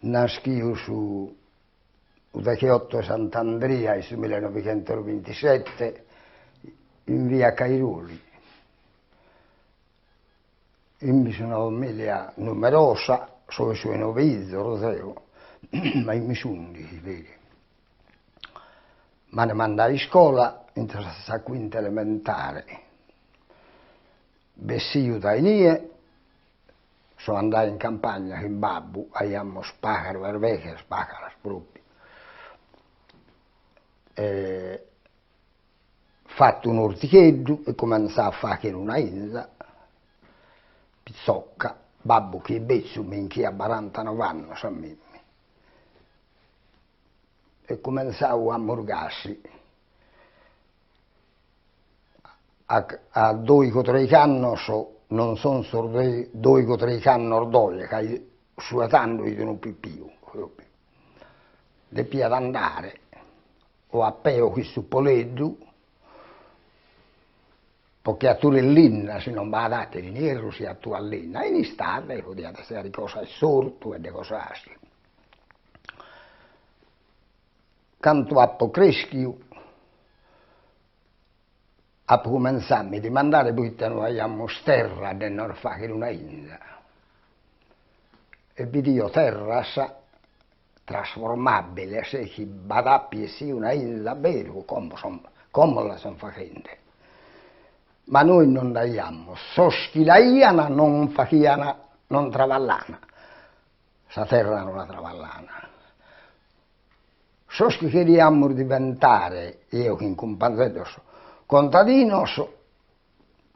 Naschiu su degheoto 'e Sant'Andria in su millenovighentosbintisette in via Cairoli, Imis una familia numerosa, so su 'e noe 'izos zeo, ma imis undixi peri. M'an mandadu a iscola intas a sa quinta elementare, bessiu dae inie so andadu in campagna chin babbu, aiamus pagas berbeghes, pagas propriu, e Fatu un'ortigheddu e cumentzà a fagher una 'inza, pitzocca, babbu chi 'it betzu mi 'inchiat barantanov'annos a mimmi, e cumentzau amus gasi, a a doighi o treigh'annos, non son sos doighi o treigh'annos d'oe, ca su 'e tando 'it unu pipiu, propriu, depiat andare o a pee o chin su poleddu, po che 'atire linna, si non b'at àteru, in ierru si 'atuat linna, e in istade podiat esser cosa 'e s'ortu e de cosa 'asi. Cantu apo creschiu apo cumentzadu a mi dimandare poite no aiamus terra de nos fagher una 'inza e bidio terras trasformabiles chi b'at apiu essiu una 'inza aberu, como son como la son faghende, ma nois non nd'aiamus, sos chi l'aian non faghian, non travallana, sa terra non la travallana, sos chi cheriamus diventare, eo chin cumpanzeddos, contadinos,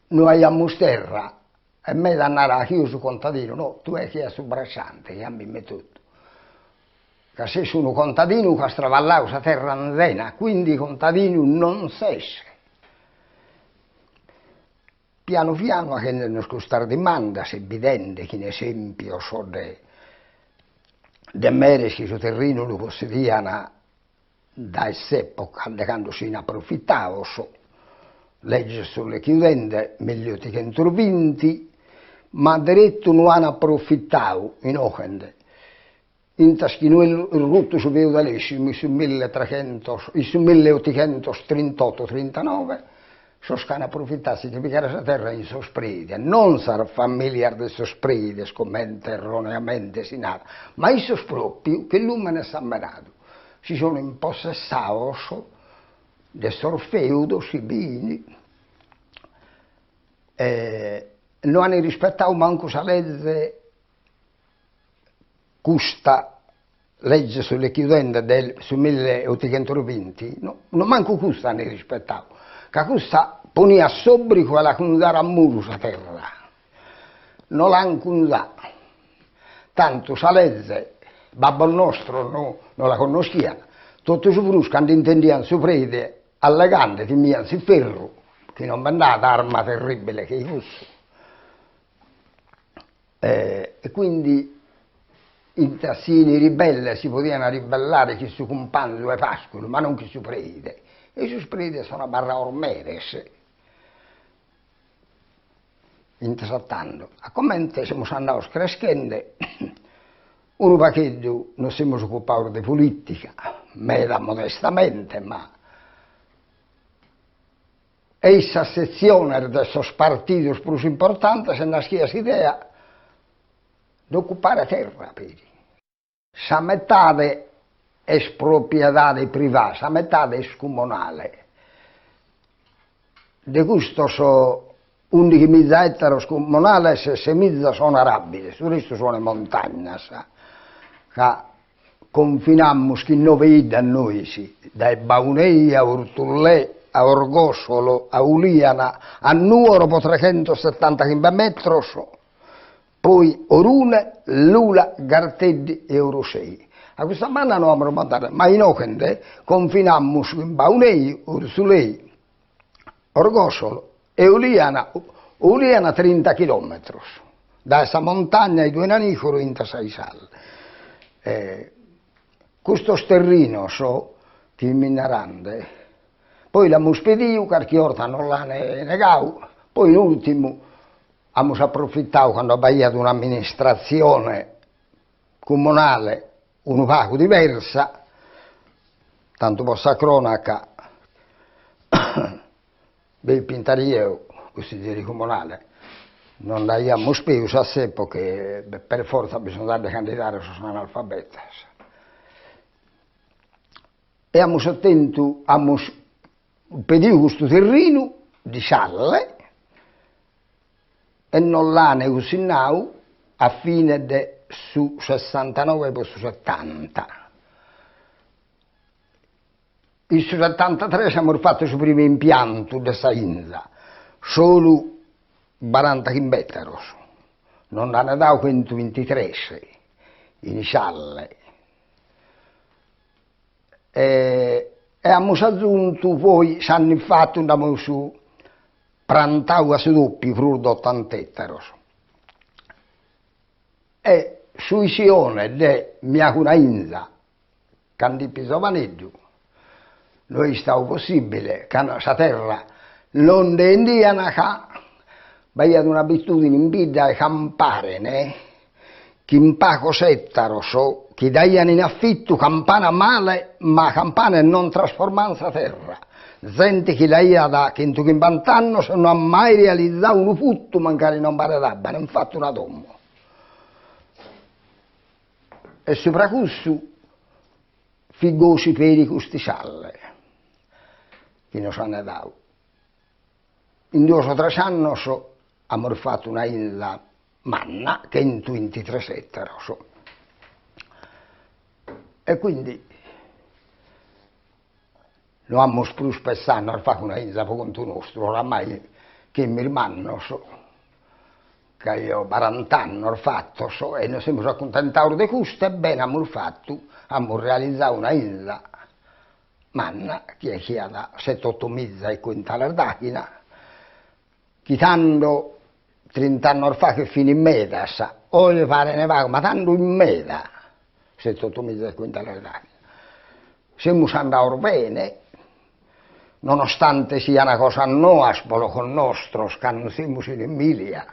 no aiamus terra e meda narat chi su contadinu, no, tue che a su bracciante, che a mimmi etotu, ca ses unu contadinu ca as traballau sa terra anzena, quindi contadinu non ses. Pianu pianu achende·nos custas dimandas e bidende chin esempios de de meres chi su terrinu lu possedian Dae s'època de cando si fin aprofitados, legge sulle chiudende, milliotighentosbinti, ma deretu no an aprofitadu inoghende, intas chi no est rutu su feudalesimu in su milletreghentos in su milleotighentostrintoto trintanove, sos ch'an aprofitadu si che pigare sa terra in sos preides, non sas familias de sos preides comente erroneamente si narat, ma issos propriu che lumene sambenadu si sono impossessados de sos feudos chi bi 'ini e no an rispettadu mancu sa leze Custa legge sulle chiudende de su milleotighentosbinti, no no mancu custa ant rispetadu, ca custa poniat s'obbrigu a la cunzare a muru sa terra, no l'ant cunzada, tantu sa leze babbos nostros no no la connoschiant, totu su prus cando intendiant su preide allegande timiant s'inferru, chi non bi nd'at arma terribile che i cussu E quindi intas si 'ini ribelles si podian ribellare chin su cumpanzu 'e pasculu, ma non chin su preide, e sos preides sono abarrados meres intas a tando. A comente semus andados creschende unu pagheddu nos semus ocupados de politica, meda modestamente, ma E in sas setziones de sos partidos prus importantes est naschida s'idea de ocupare terra peri. Sa metade est propiedade privada, sa metade est cumonale. De custos undighimiza ètaros cumonales, semiza son aràbiles, su restu son montagnas, ca Confinamus chin nobe 'iddas nois, dae Baunei a Orthullè a Orgòsolo a Ulìana a Nùoro po treghentosetantachimbe metros, poi Orune, Lula, Garteddi e Orosei. A custa banda no amus mandadu, ma inoghende confinamus chin Baunei, Urzulei, Orgòsolo e Ulìana, Ulìana trinta chilòmetros dae sa montagna 'e Duenanìcoro intas a Isale. Custos terrinos chi mi narande, poi l'amus pediu, carchi 'orta nos l'an negau, poi in ùrtimu amus aprofitau cando b'aiat un'amministratzione cumonale. unu pagu diversa, tantu po sa cronaca bi ipo intarieu, cussigieri comunale, non nd'aiamus peus a s'epoca e per fortza bisonzat de candidare sos analfabetas. E amus otentu, amus pediu custu terrinu de Iscialle e nos l'an cussinnau a fine de su sessantanoe po su setanta. In su setantatres amus fatu su primu impiantu de sa 'inza, solu barantaghimbe ettaros, nos nd'an dau chentuvintitres in Iscialle e amus azuntu poi s'annu ifatu nd'amus prantau a su doppiu prus de ottant'ettaros e su 'isione de mi 'aco una 'inza Cando ipi zovaneddu no est istau possibile ca sa terra non nde 'endian ca b'aiat un'abitudine in bidda 'e campare ne chin pagos ettaros chi daian in affittu campana male ma campana e non trasforman sa terra, zente chi l'aiat chentuchimbant'annos e no at mai realizau unu puttu mancari non b'aret abba, nen fattu una domo. E subra cussu fit gosi peri cust'Iscialle chi nos an dau. In duos o tres annos amus fatu una 'inza manna, chentuintitres ettaros. E quindi No amus prus pessadu a nos fagher una 'inza pro contu nostru, oramai ch'emus mannos, ca eo barant'annos fatos e nos semus acuntentados de custu e bene amus fatu, amus realizadu una 'inza manna chi 'achiat set'otomiza 'e cuintales d'àghina, chi tando trint'annos faghet fin medas, oe paren pagu, ma tando fin meda, set'otomiza 'e cuintales d'àghina. Semus andados bene, nonostante sian cosas noas pro locos nostros, ca non semus in Emilia,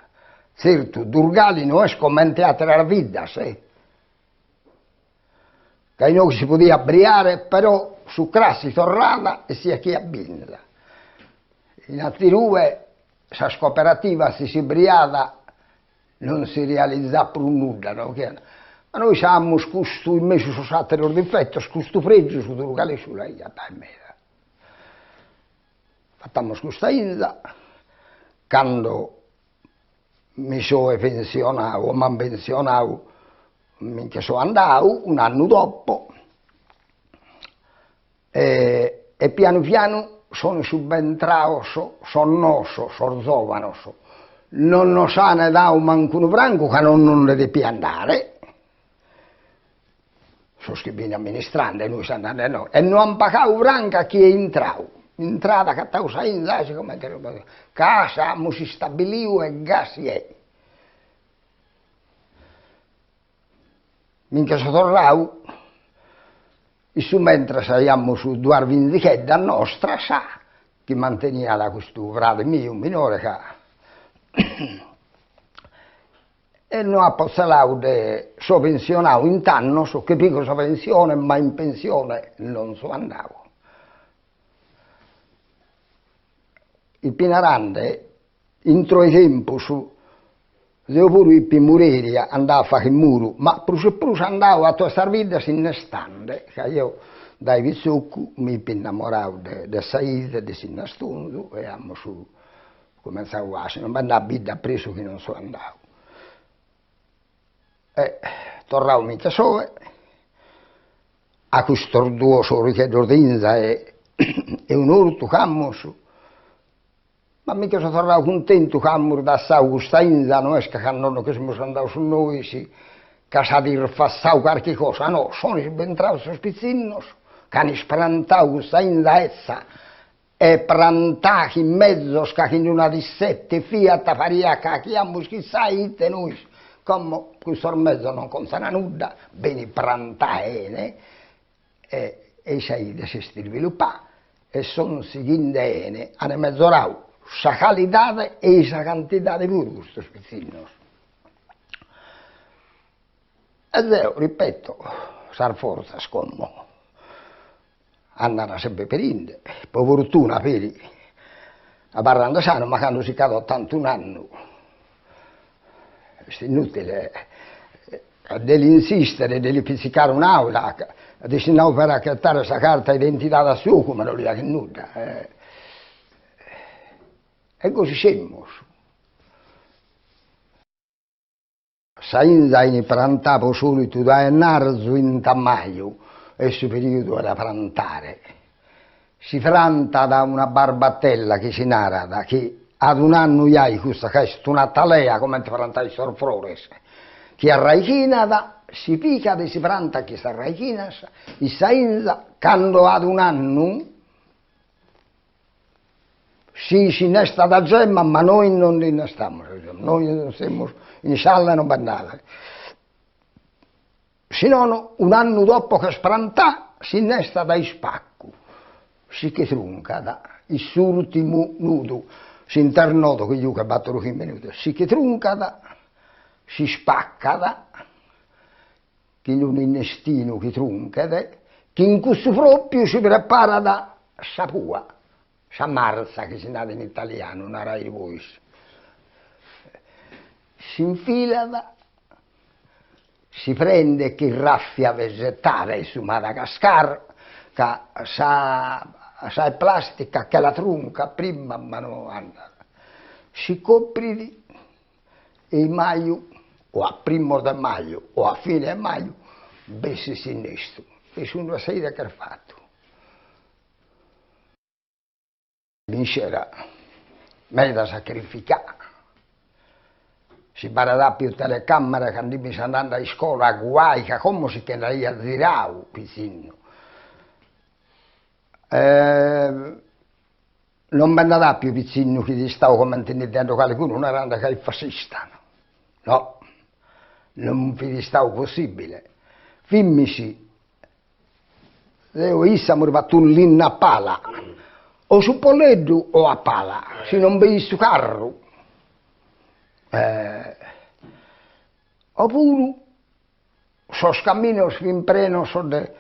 tzertu Durgali no est comente àteras biddas, eh, ca inoghe si podiat briare, però su cras si torrada e si 'achiat binza. In aterue sas cooperativas si si briada non si realizat prus nudda, no ma nois amus custu in mesu sos ateros difetos, custu pregiu su durgalesu l'aiat dae meda. Fat'amus custa 'inza, cando mi soe pensionau o m'an pensionau mi nche so andau un'annu dopo E e pianu pianu sun subentraos sos noos, sos zovanos, non nos an dau mancu unu francu ca non nos nde depian dare, sos chi fin amministrande, nois andande no, e no an pagau francu a chie est intrau, intrada agatau sa 'inza asi comente ca amus istabiliu e gasi est. Mi nche so torrau In su mentras aiamus duas binzigheddas nostras chi manteniat custu frade miu minore ca e no apo tzelau de so pensionau int'annos che pigo sa pensione ma in pensione non so andau. Ipi narande Intro 'e tempus deo puru ipo in mureri andao a fagher muru, ma prus e prus andao a totu sas biddas innestande, ca eo dae pitzocu mi ipo innamoradu de de sa 'idda e de s'innastunzu e amus cumentzadu a si non b'andat bidda apresu chi non so andadu. E torradu mi nche soe a custos duos origheddos de 'inza e e un'ortu ch'amus Ma mi che so torradu cuntentu ca amus dassadu custa 'inza, no est ca cando nos che semus andados nois ca s'at irfassadu carchi cosa, no, sun subentrados sos pitzinnos ca an isprantadu custa 'inza 'etza e prantà chin mezos ca chin una dissete fiat pariat ca 'achiamus chissai ite nois, como cussos mezos non contan nudda, benit prantà 'ene e e sa 'idda s'est isvilupà e son sighinde 'ene, an mezoradu sa calidade e sa cantidade puru custos pitzinnos. E deo, ripeto, Sas fortzas como andan sempre pedinde, pro fortuna peri abarrande sanu, ma cando si ch'at ottantun'annu est inutile de l'insistere, de li pizzicare un'aula, destinau per a ghettare sa carta 'e identidade a su 'ocu, ma no li faghet nudda e gosi semus. Sa 'inza 'enit prantada pro solitu dae 'ennarzu int'a maju, est su periodu 'e la prantare. Si prantat una barbatella chi si narat chi at un'annu jai custa ca est una talea comente prantais sos frores, chi arraighinat, si pigat e si prantat chin sas raighinas in sa 'inza cando at un'annu Si s'innestat a gemma, ma nois non nd'innestamus a gemma, nois semus in s'alla e non b'andat. Si nono, un'annu dopo ch'est prantà, s'innestat a ispaccu, si che truncat in s'urtimu nudu, s'internodo chi giughet battor o chimbe nudos, si che truncat, s'ispaccat, chin unu innestinu chi trunchet, chin cussu propriu si preparat sa pua, sa marza chi si narat in italianu, narais bois. S'infilat, si prendet chin raffia vegetale 'e su Madagascar, ca sa sa 'e plastica che la truncat prima ma no andat, si coprit e in maju, o a primos de maju o a fine 'e maju, bessit s'innestu e su 'e sa 'idda ch'est fatu. Miscera meda sacrificà, si b'aiat apiu telecamera cando fimis andende a iscola guai ca como si che nd'aiat zirau pitzinnu Non bi nd'at apiu pitzinnu chi fit istau comente ndi dendo calicunu narende ca fit fascista, no, non fit istau possibile. Fimis, deo e issa amus fatu linna a pala, o su poleddu o a pala, si non bi fit su carru, o puru Sos caminos fin prenos de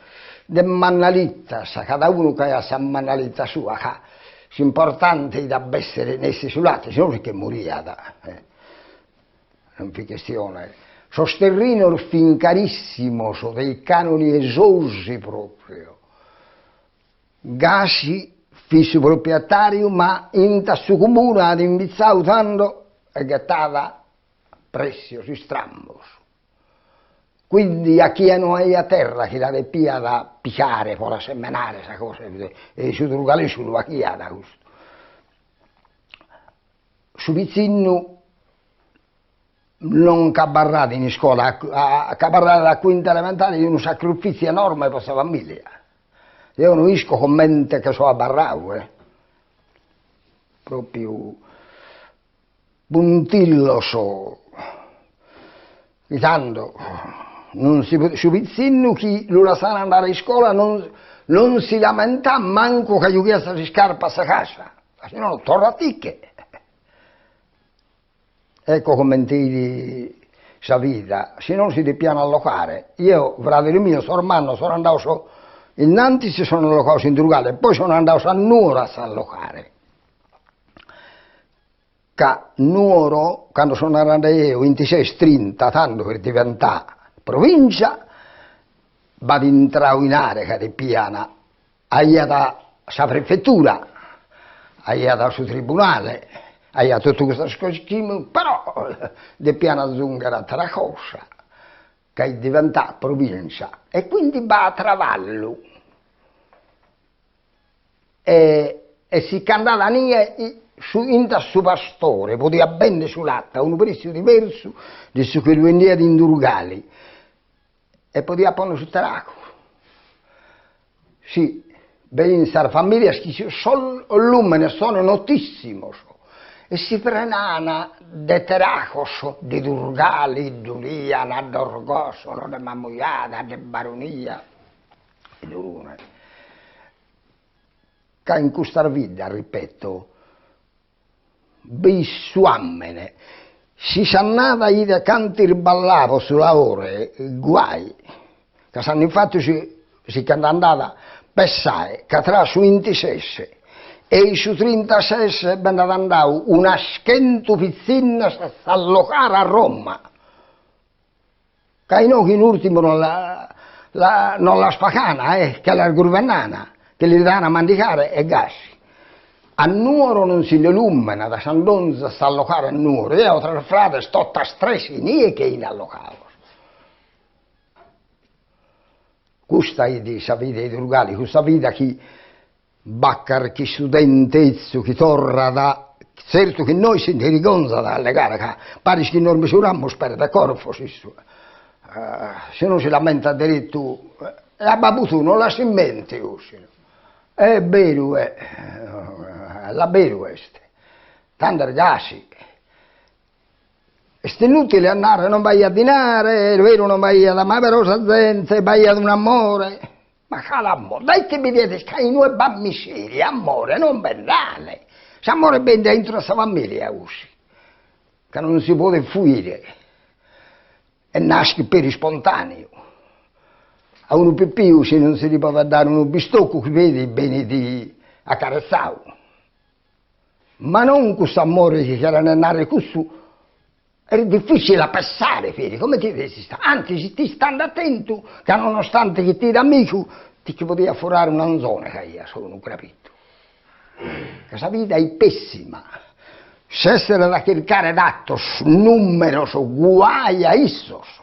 de mannalittas, cada unu ch'aiat sa mannalitta sua, ca s'importante 'it a b'essere nessi su latte, si no si che moriat, non fit chistione. Sos terrinos fin carissimos, dei canoni esosi proprio, gasi fit su proprietariu, ma inta su comunu at imbitzau tando e ghettada pressios istrambos. Quindi a chie no aiat terra chi la depiat picare po la semenare sa cosa e su durgalesu lu faghiat custu. Su pitzinnu non ch'abarrat in iscola, ch'abarrat a quinta elementare fit unu sacrifitziu enorme po sa familia. Deo no isco comente che so abarrau eh, propriu puntillos chi tando non si su pitzinnu chi lu lassaian andare a iscola non non si lamentat mancu ca giughiat sas iscarpas sa cascia, ca si nono torraticche. Ecco comente 'it sa vida, si no si depian allocare, eo, frades mios, sos mannos, sono andados innantis si sono allocados in Durgale e poi sono andados a Nuoro a s'allocare. Ca Nuoro, cando so narende eo, 26 trinta, tando est diventada provincia, b'at intradu 'inare ca depian, aiat sa prefettura, aiat su tribunale, aiat totu custas cosas chi, però depian azungher atera cosa, ca est diventada provincia e quindi b'at traballu E e si ch'andat inie su intas su pastore podiat bender su latte a unu pressiu diversu de su chi lu 'endiat in Durgali e podiat ponner su teracu. Si b'in sas familias chi sos lumenes sono notissimos e si prenana de teracos de Durgali, d'Uliana, d'Orgosolo, de Mamujada, de Baronia de Orune. Ca in custas biddas, ripeto, b'it su 'amene, si s'annada 'idet cantu irballabo su laore, guai! Ca s'annu infatu si si che nd'est andada, pessae ca tra su 'intises e su trintases bi nd'at andau unas chentu pitzinnas a s'allocare a Roma, ca inoghe in urtimu non la non las pagana eh, che las guvernana, che lis dana a mandigare e gasi. A Nuoro non si nde lumenat s'andonzu a s'allocare a Nuoro, eo tres frades totas tres inie che 'in allocados. Custa 'it sa vida 'e Durgali, cussa vida chi b'at carchi istudente 'etzu chi torrat, tzertu chi nois si nde 'irgonzat a allegare ca paris chi nos misuramus perdet corfos issu, si no si l'ammentat deretu, e a babbu tou non l'as in mente cussu, est beru e la beru est, tando est gasi Est inutile a narrer non b'aiat dinare, est beru non b'aiat, ma però sa zente, b'aiat un'amore, ma cale amore, dae ite bidides ca inue b'at miseria amore non bi nd'at, s'amore benit a intro 'e sa familia cussu, ca non si podet fuire e naschit peri ispontaneu, a unu pipiu si non si li podet dare unu bistoccu chi pedit benit acaretzadu Ma non cuss'amore chi cheren narrer cussu, est difficile a pessare peri, comente ti ses antzis t'istande atentu ca nonostante chi t'it amigu ti che podiat furare un'anzone ch'aias o unu crabittu. Ca sa vida est pessima, s'esseret a chircare datos, numeros, guai a issos.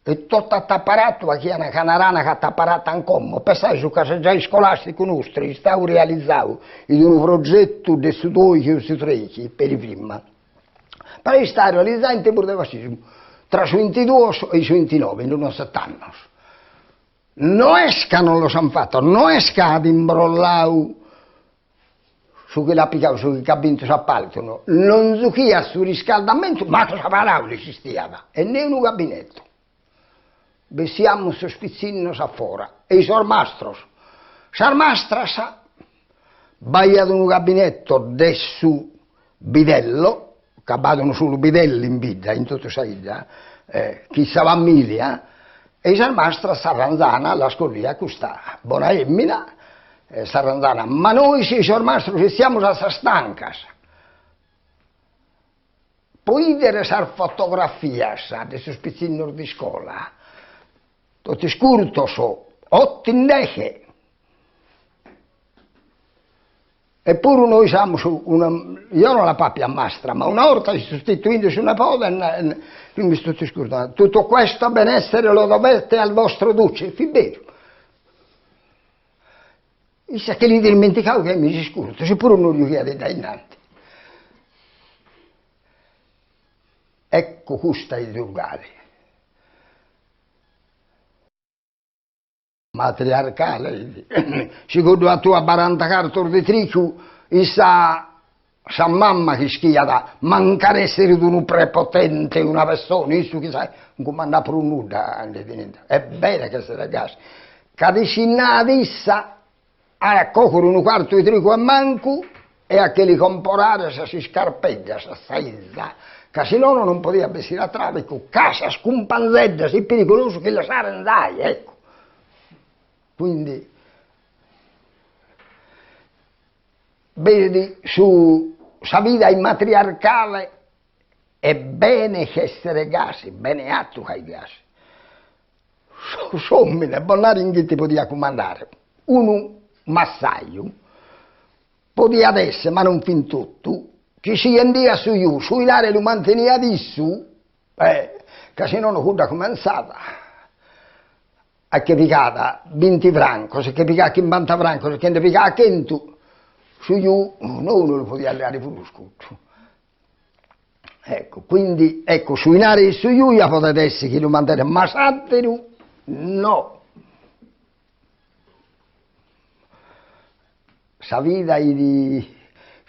E totu at'aparatu faghian ca narana ca t'aparatan como, pessae su casagiau iscolasticu nostru est istadu realizadu in unu progetu de su doighi o su treighi peri prima, però est istadu realizadu in tempus de fascismu, tra su 'intiduos e su 'intinoe, in unos set'annos. No est ca non los an fatos, no est ca at imbrollau Su chi l'at pigadu, su chi ch'at bintu s'apaltu, no, non zughiat su riscaldamentu, mancu sa paraula esistiat, e ne unu gabinetu. Bessiamus sos pitzinnos a fora e i sos mastros, sas mastras, b'aiat unu gabineto de su bidello, ca b'at unu solu bidello in bidda, in totu sa 'idda, chin sa familia, e i sas mastras s'arranzana las colliat custa bona 'emina, s'arranzana, ma nois sos mastros 'essiamus a sas tancas pro 'idere sas fotografias de sos pitzinnos de iscola, totu iscurtos, oto in deghe E puru nois amus una, io non l'apo apia mastra, ma una 'orta sostituinde su nepode fimus totu iscurtos, tutto questo benessere lo dovete al vostro duce, e fit beru. Issa che l'it ismentigadu chi aimus iscurtu, si puru nos giughiat in dae innanti. Ecco custa est Durgali. Matriarcale, si cuddu 'atuat baranta cartos de trigu, issa, sa mamma chi ischiat, mancari esseret unu prepotente, una pessone, issu chi sa, non cumandat prus nudda, est bene chi esseret gasi, ca dissinnat issa a coghere unu cartu 'e trigu 'e mancu e a che li comporare sas iscarpeddas a sa 'iza, ca si nono non podiat bessire a travicu, ca sas cumpanzeddas fit perigulosu chi lassaren zai, ecco. Quindi b'est su sa vida est matriarcale e bene chi esseret gasi, bene 'atu ca est gasi. S'omine, bos naro in ite podiat cumandare, unu massaju podiat esser, ma non fin totu, chi si 'endiat su ju, su 'inare lu manteniat issu, ca si nono cuddu cumentzat a che pigat binti francos, che pigat chimbanta francos, che nde pigat chentu, su ju nou non lu podiat leare prus cuddu Ecco, quindi, ecco, su 'inari 'e su ju ja podet esser chi lu mantenet, ma s'atteru no. Sa vida 'it,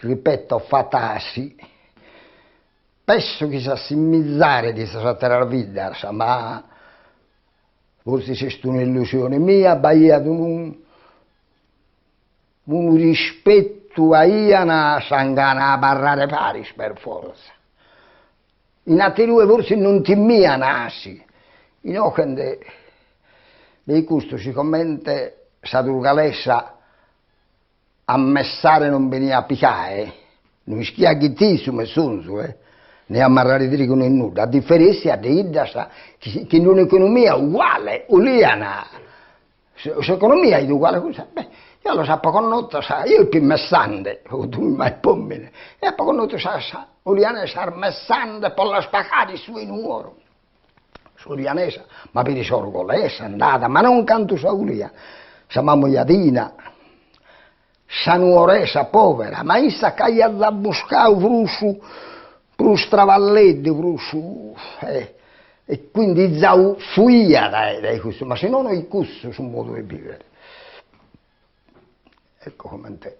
ripeto, fata 'asi, pesso chi s'assimizzaret in sas atteras biddas, ma forsis est un'illusione mia, b'aiat unu Unu rispettu aian sa gana a abarrare paris per forza. In aterue forsis non timian 'asi. Inoghe nde bei custu, sigomente sa durgalesa a messare non beniat a picae, no ischiat ghitì su messonzu eh, ne a marrare trigu ne nudda, a diferessia de 'iddas chi chin d'un'economia uguale 'olian S'economia 'it uguale cussa, beh, eo los apo connotos, eo fio messande, pomine, e apo connotu sas ulianesas messande po las pagare su 'e Nuoro, s'ulianesa, ma peri s'orgolesa nd'at, ma non cantu sa Ulia, sa Mamujadina, sa nuoresa povera, ma issa c'aiat già buscau prus prus traballeddu, prus e quindi già fuiat dae cussu, ma si nono 'it cussu su modu 'e bivere. Ecco comente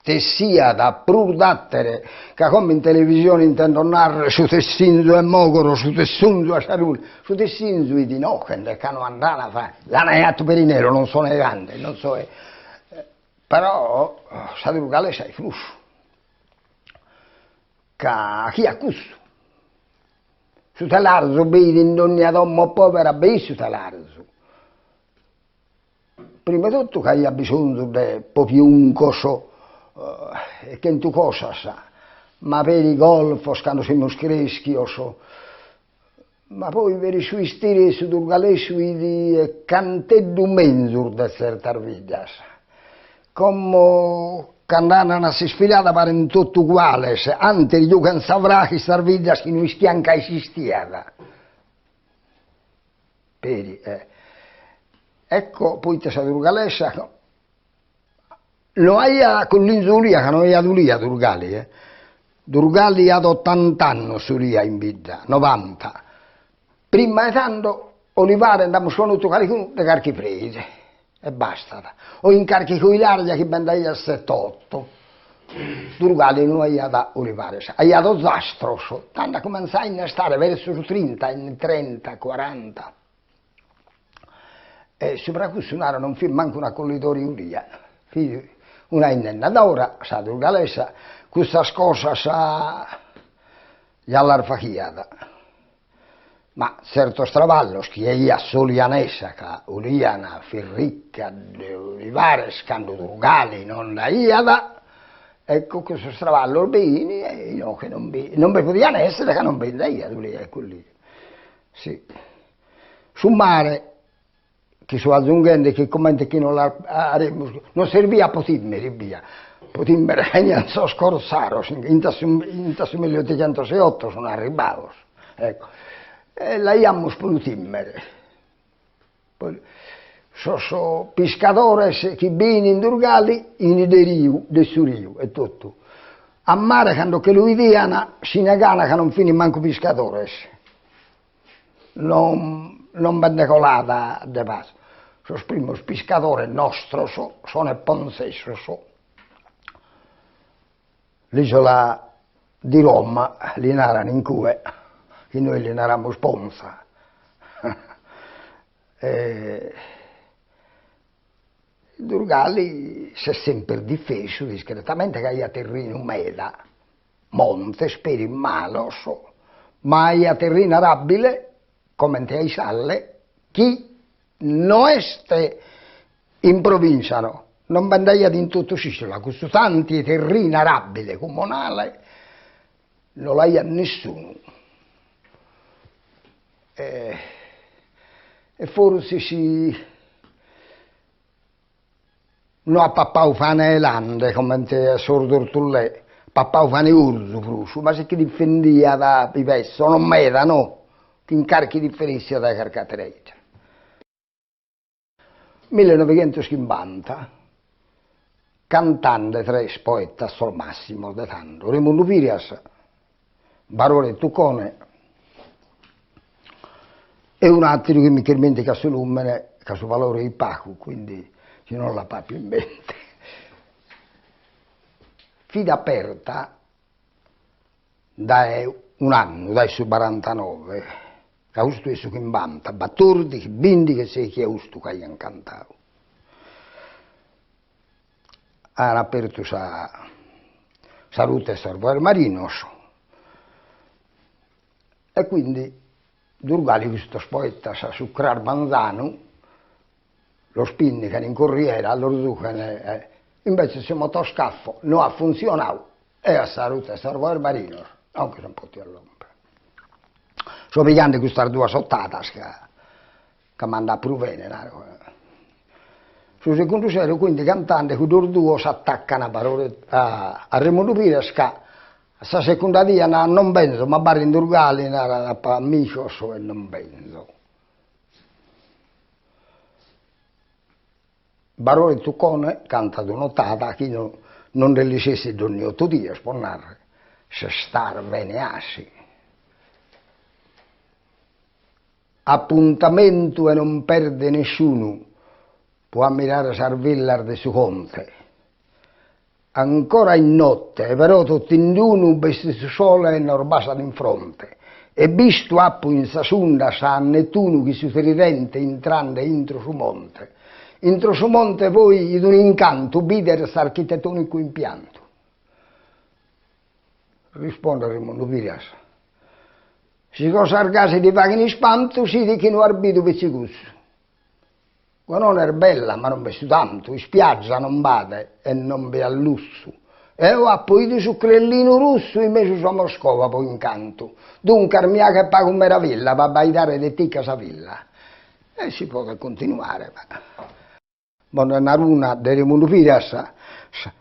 tessiat prus d'attere, ca como in televisione intendo narrer su tessinzu 'e Mogoro, su tessunzu 'e Sarule, su tessinzu 'it inoghe nde ca no andana fa, l'ana 'attu peri in 'ero, non so negande, non so però sa durgalesa 'it prus, ca 'achiat cussu, su telarzu bi 'it in donnia domo povera bi 'it su telarzu Prima 'e totu ca aiat bisonzu de popiuncos e chentu cosas, ma peri golfos cando semus creschios, ma poi peri su 'istire 'e su durgalesu 'it canteddu menzus de tzertas biddas. Como cando andan a s'isfilada paren totu uguales, antis giughen sa fraga in sas biddas chi no ischian ca esistiat. Peri eh. Ecco poite sa Durgalesa no aiat collinzu ulia ca no aiat ulia Durgali eh. Durgali at ottant'annos s'ulia in bidda, novanta. Prima 'e tando olivare nd'amus connotu calicunu de carchi preide e bastat, o in carchi coilarja chi b'andaiat set'otto. Durgali no aiat olivares, aiat ozastros, tando at cumintzadu a innestare versu su trinta, anni trenta, cuaranta. E subra cussu naro non fit mancu un'acollidore 'e ulia, fit una innennadora, sa durgalesa, cussas cosas ja las faghiat Ma tzertos traballos chi 'aiat s'olianesa, ca Oliana fit ricca de olivares cando Durgali non nd'aiat, ecco cussos traballos bi 'ini e inoghe non bi non bi podian essere ca non bi nd'aiat ulia 'e collire. Si. Su mare chi so azunghende chi comente chi non l'aremus, non serviat pro timere ebbia, pro timere 'enian sos corsaros, intra su intra su milliottighentos e otto sun arribbados, ecco, e l'aiamus pro lu timere, poi sos piscadores chi bi 'ini in Durgali 'ini de riu, de su riu e totu, a mare cando che lu 'idian si negana ca non fin mancu piscadores Non non bi nde colat de pasu. Sos primos piscadores nostros sono ponzesos. L'isola di Roma li naran in cue, chi nois li naramus Ponza. E Durgali s'est semper difesu discretamente ca aiat terrinu meda montes peri malos, ma aiat terrinu arabile, comente a Isalle, chi no est in provincia no, non b'andaiat in totu s'isula, cussu tanti 'e terrinu arabile cumonale no l'aiat nessunu. E forsis No at papau pane 'e lande comente sos d'Orthullè, at papau pane 'e orzu prus, ma si che difendiat, mi pesso, non meda no, chin carchi diferèssia dae carchi atera 'idda. Millenovighentos-chimbanta, cantande tres poetas sos massimos de tando, Remundu Piras, Barore Tucone e un'atteru chi mi ch'ismenticat su lumene ca su valore est pagu, quindi si no l'apo in mente. Fit aperta dae un'annu, dae su barantanove, ca custu est su chimbanta, battordighi, bindighi e seichi austu ch'aian cantadu. An apertu sa sa ruta 'e sos boes marinos e quindi. Durgali custos poetas su cras manzanu los pinnigan in corriera, los zughen e invece su motoscafo no at funtzionau e a sa ruta 'e sos boes marinos non che sun potios lomper. So pigande custas duas otadas ca ca m'andat prus bene, naro. Su segundu sero quindi cantande cuddos duos s'atacan a Barore a Remundu Piras ca sa segunda die narat non benzo, m'abarro in Durgali, narat apo amigos e non benzo. Barore Tucone cantat un'otada chi no non nde lis essit donni otu dies, po narrer, s'estar bene asi. Apuntamentu 'e non perder nesciunu po ammirare sas villas de su conte. Ancora in notte, però tott'in d'unu bessit su sole e nos basat in fronte. E bistu apo in sas undas a Nettunu chin su tridente intrande intro su monte. Intro su monte poi 'it un'incantu bider s'architetonicu impiantu. Rispondet Remundu Piras, Si cosas gasi ti faghen ispantu s'idet chi no as bidu petzi cussu. Gonone est bella ma non b'est su tantu, ispiaggia non b'at e non bi at lussu. Eo apo 'idu su Crellinu russu in mesu sa Moscova pro incantu, duncas mi 'aghet pagu meravilla pro abbaidare de tica sa villa. E si podet continuare ma. Bos nde naro una de Remundu Piras,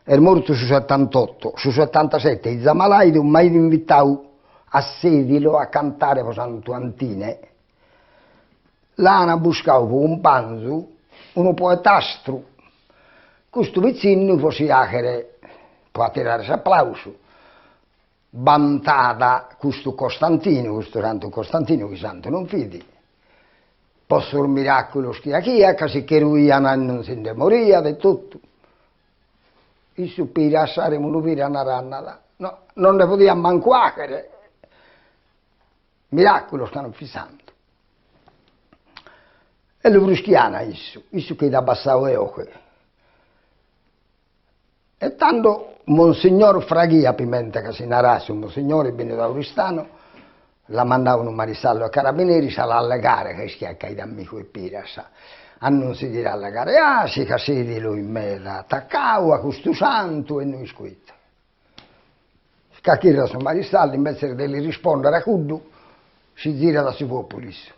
est mortu su setantotto, su setantasette 'it za malaidu, m'ait invitau a Sedilo a cantare pro Santu Antine, l'an buscau pro cumpanzu unu poetastru, custu pitzinnu pro si 'achere, pro atirare s'aplausu, Bantada custu Costantinu, custu santu Costantinu chi santu non fit, po sos miraculos chi 'achiat, ca si che ruian e non si nde moriat e totu. Issu Piras, Remundu Piras narat, narat, no, non nde podiat mancu 'achere miraculos ca non fit santu. E lu fruschian a issu, issu che 'it abbassau 'e 'oche. E tando Monsignor Fraghia, Pimenta ca si narat su Monsignore, benniu da Oristano, l'at mandau unu marissallu 'e carabineris a l'allegare, ca ischiat ca 'it amigu 'e Piras, a non sighire a allegare 'asi, ca Sedilo 'it meda atacau a custu santu e no isco ite. S'cachirrat su marissallu, imbetzes de li rispondere a cuddu, si zirat a su populu issu.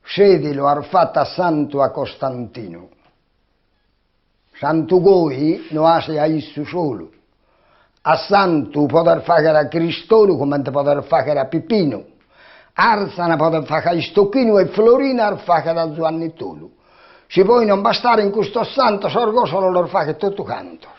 Sedilo at fatu a santu a Costantinu. Santu goi no 'asi a issu solu. A santu poder fagher a Cristolu comente poder fagher a Pipinu. Arzana poder fagher a Istochinu e Florinas fagher a Zuanni Tolu. Si poi non bastaren custos santos sos Orgosolo los faghet totu cantos.